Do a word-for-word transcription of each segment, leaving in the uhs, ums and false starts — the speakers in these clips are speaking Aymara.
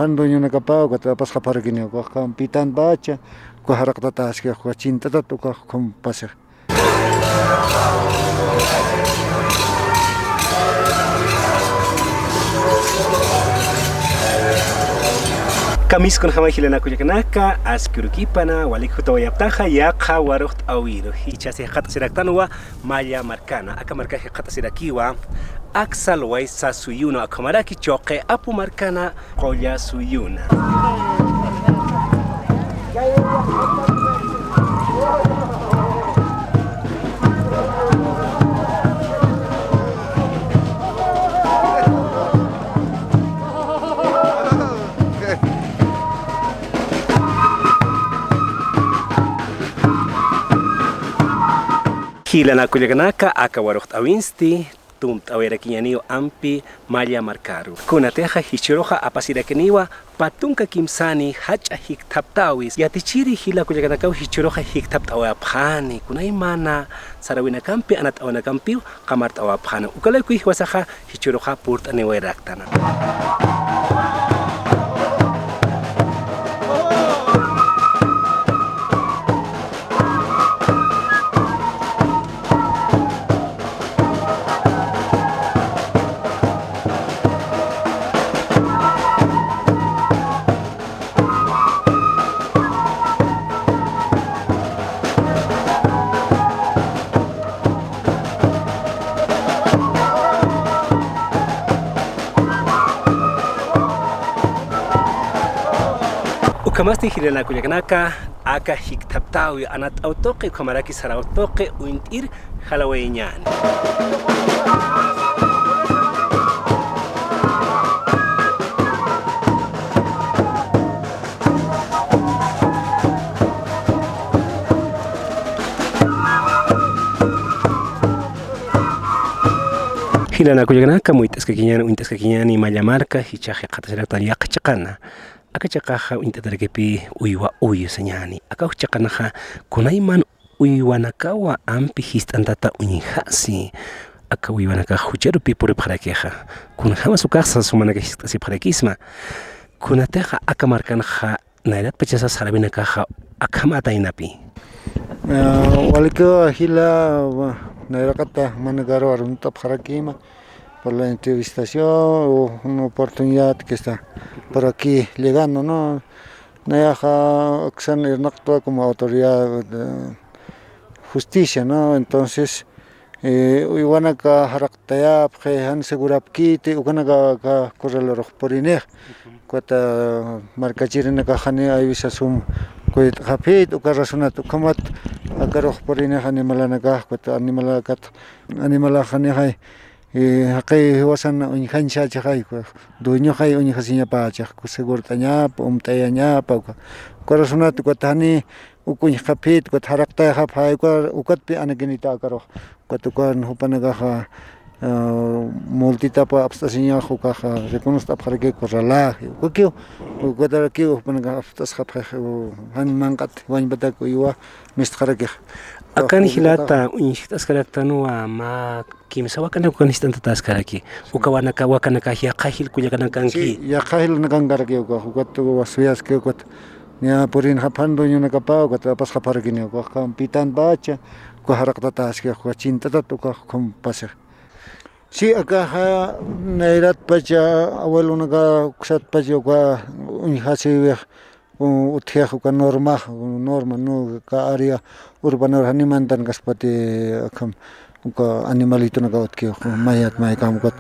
Jan dueñonakapa ukat apasxapxarakini, ukax kampitanpacha, uka jaraqtataskix, uka chint'atat ukax ukham pasix. Kamiskunjama jilanaka kullakanaka, aski urukipana walik jutawayaptaxa yaqha waruxt'awiru. Jichhasi jikxatasiraktanwa Malla markana, aka markax jikxatasirakiwa Aksa Luwaysa suyuna, ukhamaraki Chuqi Apu markana qulla suyuna. Jilanaka kullakanaka, aka waruxt'awinsti tumt'awayarakiñaniw ampi Malla markaru. Kunatixa jichhüruxa apasirakiniwa pä tunka kimsani jach'a jikthaptäwis. Yatichiri jila kullakanakaw jichhüruxa jikthapt'awayapxani, kunaymana saräwinakampi, anat'awinakampiw qamart'awapxani. Uka laqui jiwasaxa jichhüruxa purt'aniwayaraktana. Ukhamasti jilanaka kullakanaka, aka jikthaptäwi anat'aw tuqi ukhamaraki saräw tuqi uñt'ir jalawayañäni. Jilanaka kullakanaka, muyt'askakiñäni, uñt'askakiñäni Malla marka, jichhax jikxatasiraktan yaqha chiqana. Aka chiqaxa uñt'atarakipï uywa uyu sañäni. Aka chiqanaxa kunayman uywanakawa ampi jist'antata uñjasi. Aka uywanakax jucharupi puripxarakixa. Kunjamas ukax sasumanakax jiskt'asipxarakisma. Kunatixa aka markanxa nayratpachasa saräwinakaxa akham ataynapi. Ah, walikiwa jila, wa-, nayraqata manakaru arunt'apxarakima por la entrevistación, o una oportunidad que está por aquí llegando, ¿no? Nayaxa aksan irnaqtwa como autoridad de justicia, ¿no? Entonces, eh, uywanaka jaraqtayapxi, jan segurapkiti, ukanaka aka corralurux purinix. Ukat markachirinakax jani aywisasum kuyt'xapxit, uka razonat ukhamat akarux purinix animalanakax, ukat animalakat, animalax janixay, eh, jaqi jiwasan uñjañchachixay, uka dueñoxay uñjasiñapächix, uka segurt'añapa, umt'ayañapa, uka, uka razonat ukat jani uk uñjxapxit, ukat jaraqtayxapxay, uka, ukatpi anakinita akarux. Ukat ukan jupanakaxa, ah, multitapa apst'asiñax ukaxa, reconost'apxaraki corralaje, ukakiw, ukatarakiw jupanakax apst'asxapxix, u, jan manq'at wañpatak uywa mistxarakix. Akan jilata, uñjt'askaraktanwa mä kimsa wakanak ukan jist'antataskaraki. Uka wakanaka, wakanakax yaqha jil kullakanakanki. Sí, yaqha jilanakankaraki ukax, ukat uwa suyaski ukat. Ña purinxapxan dueñonakapa, ukat apasxapxarakini, ukax kampitanpacha, uka jaraqtataskix, uka chint'atat, ukax ukham pasix. Sí, akaxa nayratpacha, abuelonaka uksatpacha, uka uñjasiwix, u-, utjix, uka normax, norma, no, uka área urbanor jani mantankaspati, akham, uka animalitonaka utjix, mayat, maykampat.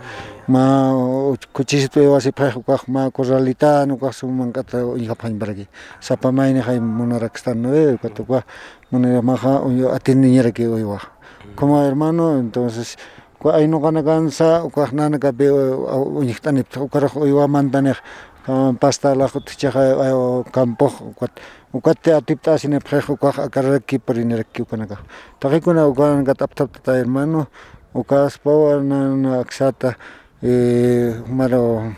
Mä, u-, kuchisit uywasipxix, ukax mä corralitan, ukax sum manq'at uñjapxañparaki. Sapa maynixay munarakstan, ¿no ve? Ukat uka munaramaxa, uyu-, atiniñaraki uywax. Como hermano, entonces, uka aynuqanakansa, ukax nanakapi, u-, u-, uñjt'anipta, ukarux uywa mantanix, ah, pastalax utjchixa, ah, campux, ukat, ukat atipt'asinipxix, ukax akararaki puriniraki ukanakax. Taqikuna ukanakat apthaptata, hermano, ukaspawa nana aksata, eh, jumaru,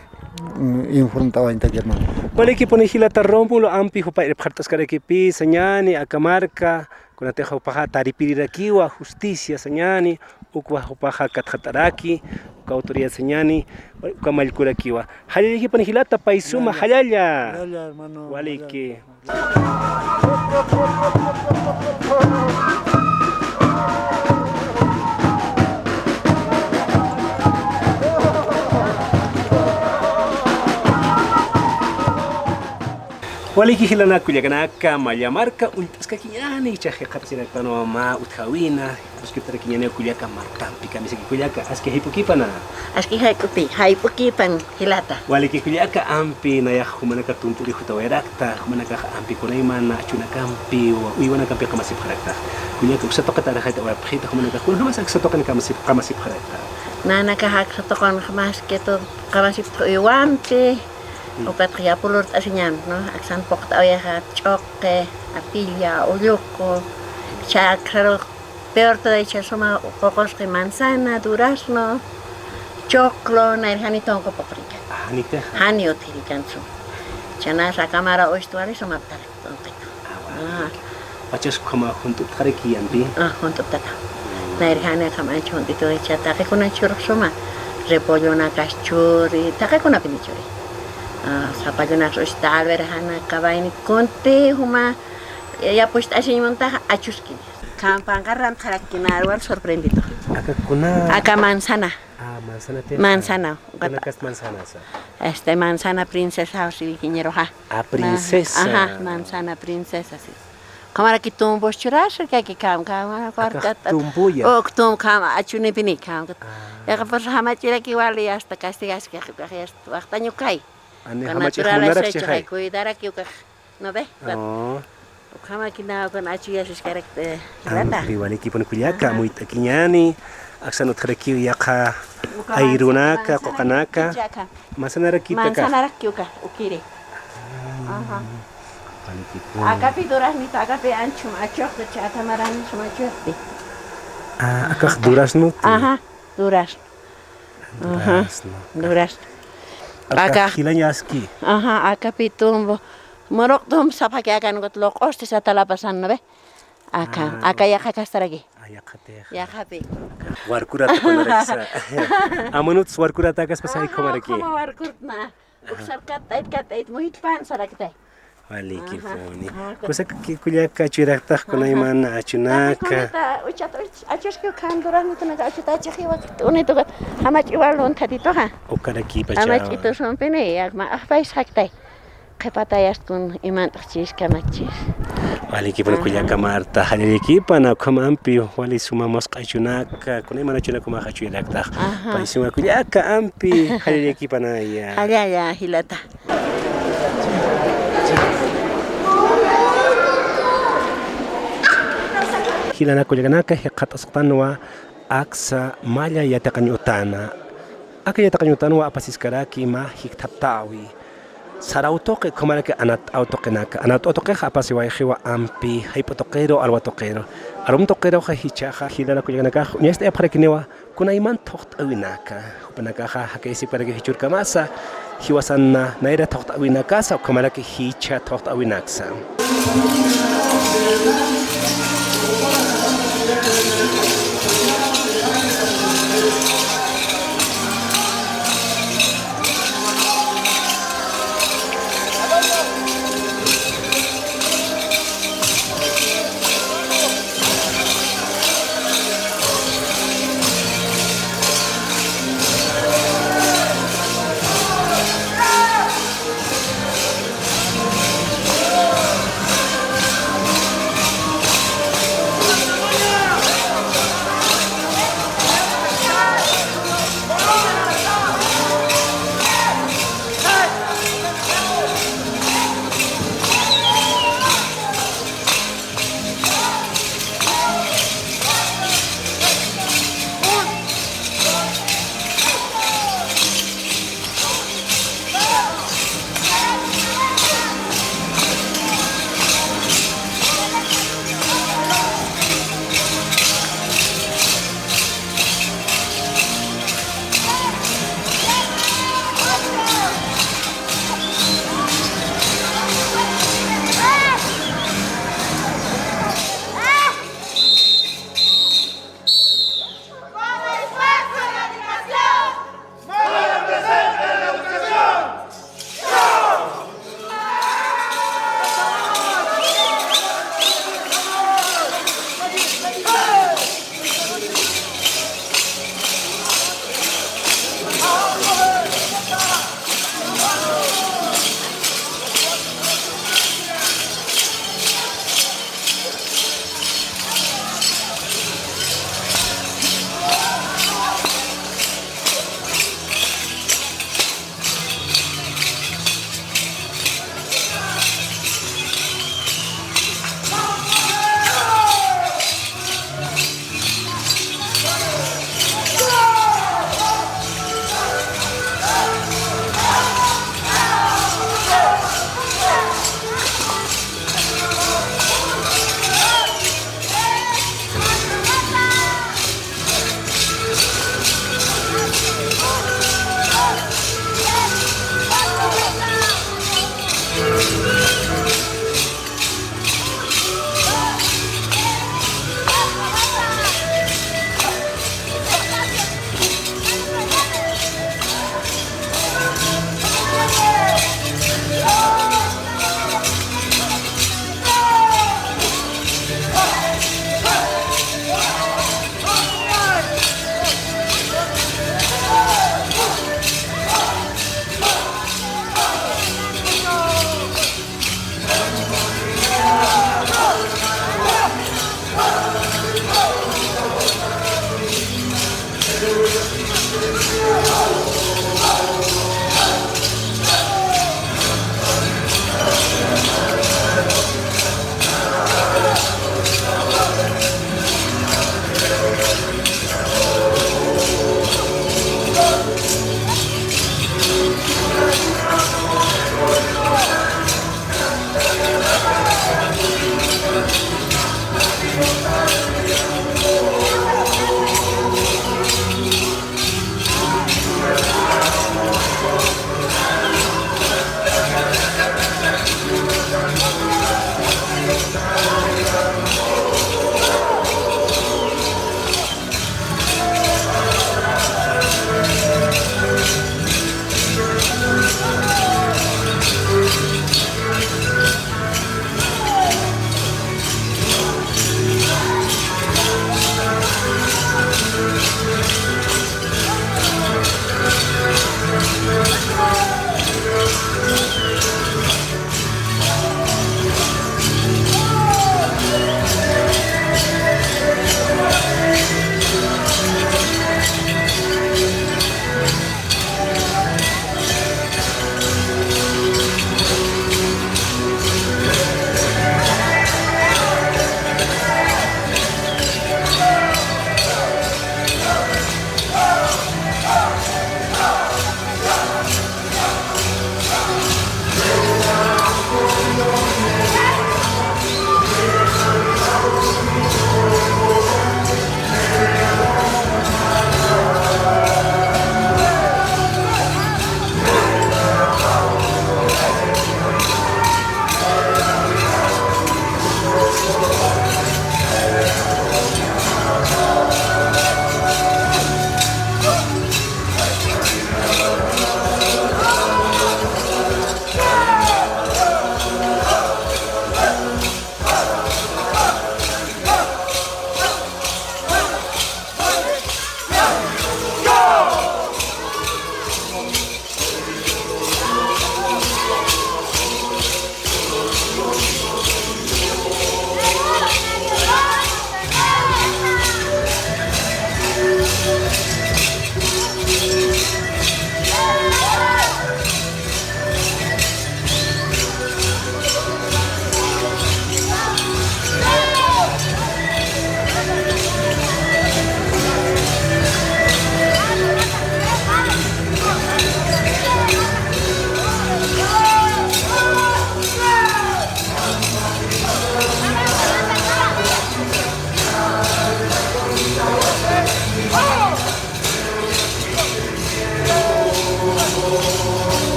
mm, informt'awañtaki, hermano. Walikipuni jilata Rómulo, ampi jupa irpxart'askarakipï, sañäni, aka marka, kunatix jupaxa taripiriraki justicia, sañäni, Ukwa jupaxa katxat'araki, uka autoridad sañani, uka mallkurakiwa. Jallallakipana jilata, pay suma, jallalla. Jallalla. Jallalla, hermano, waliki. Jallalla. Waliki jilanaka kullakanaka, Malla marka uñt'askakiñäni, jichhax jikxatasiraktanwa mä utjäwina, kuskiptarakiñäni kullaka markampi, kamisaki kullaka, aski jayp'ukipana. Aski jayp'upi, jayp'ukipan jilata. Waliki kullaka, ampi nayax jumanaka tumpuri jutawayrakta, jumanakax ampi kunaymana achunakampi, uywanakampi qamasipxarakta. Kullaka, uksa tuqit arxayt'awayapxita, jumanakax kunjamas aksa tuqin qamasip-, qamasipxarakta. Nanakax aksa tuqin más que todo qamasipxi uywampi, mm, ukatxa yapul urt'asiñäni, ¿no? Aksan puqt'awayaxa ch'uqi, apilla, ulluku, jichha aksarux peor todavía jichha suma puqusqi manzana, durazno, choclo, nayr jani tunqu puqurikan. Ah, janitix. Jani utjirikan suma. Jichhanas aka mara uñst'wari sumaptarak tunqitu. Ah, bueno. Ah. Pachas ukhama junt'uptxaraki ampi. Ah, junt'uptata. Nayr jani akham ancha junt'itu, jichha taqikunax churux suma. Repollonakas churi, taqikunapini churi. Ah, sapallunakas uñst'ta, alberjana, kabayni, kunti juma, yapucht'asiñ muntaxa achuskini. Kampanqa rantxarakina, arwar sorprendido. Aka kuna. Aka manzana. Ah, manzana te. Manzana. Kuna kast manzana sa. Este, manzana princesa, o si, ingeniero, ja. Ah, princesa. Ajá, manzana princesa, sí. Kamaraki tumbus churasirkaki kam, kam, aka cuarta, tumbuya. O tum, kam, achunipini kam. Ah. Yaqapas jamachiraki wali hasta castigaski, hasta waqtañukay. Ani jamachir naturaleza munaraki, cuidaraki ukax. ¿No ve? Oh. Ukhamakina, ukan achuyasiskaraki, eh, rata. Ampi walikipun kullaka, ajá, amuyt'akiñäni, aksan utjarakiw yaqha ayrunaka, quqanaka. Manzanarakitaka. Manzanarakitaka. Manzanarak uka, ukiri. Ah. Ajá. Walikipun. Akapi duraznita, akapi anchum achuqta, ch'atamaran sum achuqti. Ah, akax durazno. Ajá, durazno. Ajá. Durazno. Durazno. Aka, aka jilañaski. Ajá, akapi tumbu. Muruq tumbu sapxaki akan ukat luq'usti satalapasan, ¿no ve? Aka, ah, aka yaqha kastaraki. Ah, yaqhatix. Yaqhapi. Warkurata kunaraksa. Amunuts warkurata akaspasa, ah, ukhamaraki. Ukhama warkurtna. Ajá. Uksar kat'ayt, kat'ayt, muytpan saraktay. Walikipuni. Ajá. Kusakaki kullaka, achuraktax, ajá, kunayman achunaka. Taqi kunita, uchat, uch-, achuski ukan duraznitunaka, achuta achixiwa, unitukat, jamach'iwa lunthatituxa. Ukarakipacha. Jamach'itusumpini, yakma, ajpaysaktay. Qhipatayast kun imant'xchis, kamakchis. Walikipuni, ajá, kullaka Marta, jallallakipana, ukhamampi, wali suma musq'achunaka. Ka, kunayman achunakumax achuyaraktax. Ajá. Paysiwa kullaka ampi, jallallakipanaya. Jallalla, jilata. Jilanaka kullakanaka, jikxatasqtanwa aksa malla yatiqañ utana. Aka yatiqañ utanwa apasiskaraki mä jikthaptawi. Saraw tuqi, ukhamaraki anat'aw tuqinaka. Anat'aw tuqixa apasiwayxiwa ampi, jayp'u tuqiru, alwa tuqiru. Arum tuqiruxa jichhaxa, jilanaka kullakanakax, uñast'ayapxarakiniwa, kunayman thuqt'äwinaka. Jupanakaxa, jakaysipkaraki jichhürkamasa, jiwasan nayra thuqt'äwinakasa, ukhamaraki jichha thuqt'äwinaksa.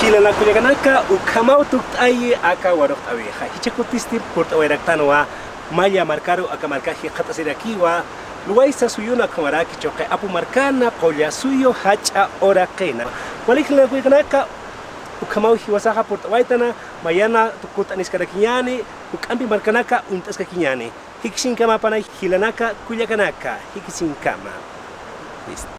Jilanaka kullakanaka, ukhamaw tukt'ayi aka waruqt'awixa. Jichha kutisti purt'awayraktanwa Malla markaru, aka marka jikxatasirakiwa Luwaysa Suyuna, ukhamaraki Chuqi Apu markana, qulla suyu jach'a uraqina. Wali jilanaka kullakanaka, ukhamaw jiwasaxa purt'awaytana, mayana tukt'aniskarakiñäni, juk'ampi markanaka uñt'askakiñäni. Jikisiñkama panay jilanaka kullakanaka, jikisiñkama. Listo.